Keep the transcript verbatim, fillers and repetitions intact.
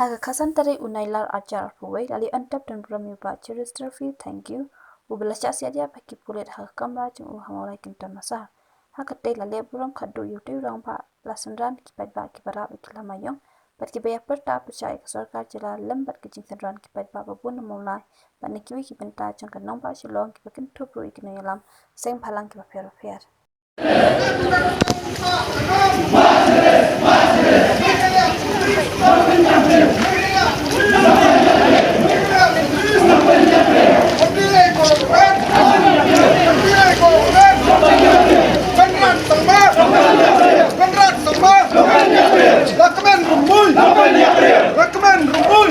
Ha ka khatsan tarik u Nailar arhajar arphew wei, la leit pyntip don burom ïa u Bah Cheristerfield Thangkhiew, uba la shah siat ïa ba ki pulit ha ka kamra jong u ha Mawlai Kynton Massar. Ha kata la leh burom khatduh ïa utei u rangbah, la synran ki paidbah kiba rap ïa ki lama ïong bad kiba ïa pyrta pyrshah ïa ka sorkar jylla lem bad ka jingsynran ki paidbah ba bun na Mawlai bad na kiwei ki bynta jong ka nongbah Shillong kiba kynthup ruh ïa ki nongïalam seng bhalang kiba pher bapher. Conrad Sangma! Conrad Sangma! Lakmen Rymbui! Lakmen Rymbui!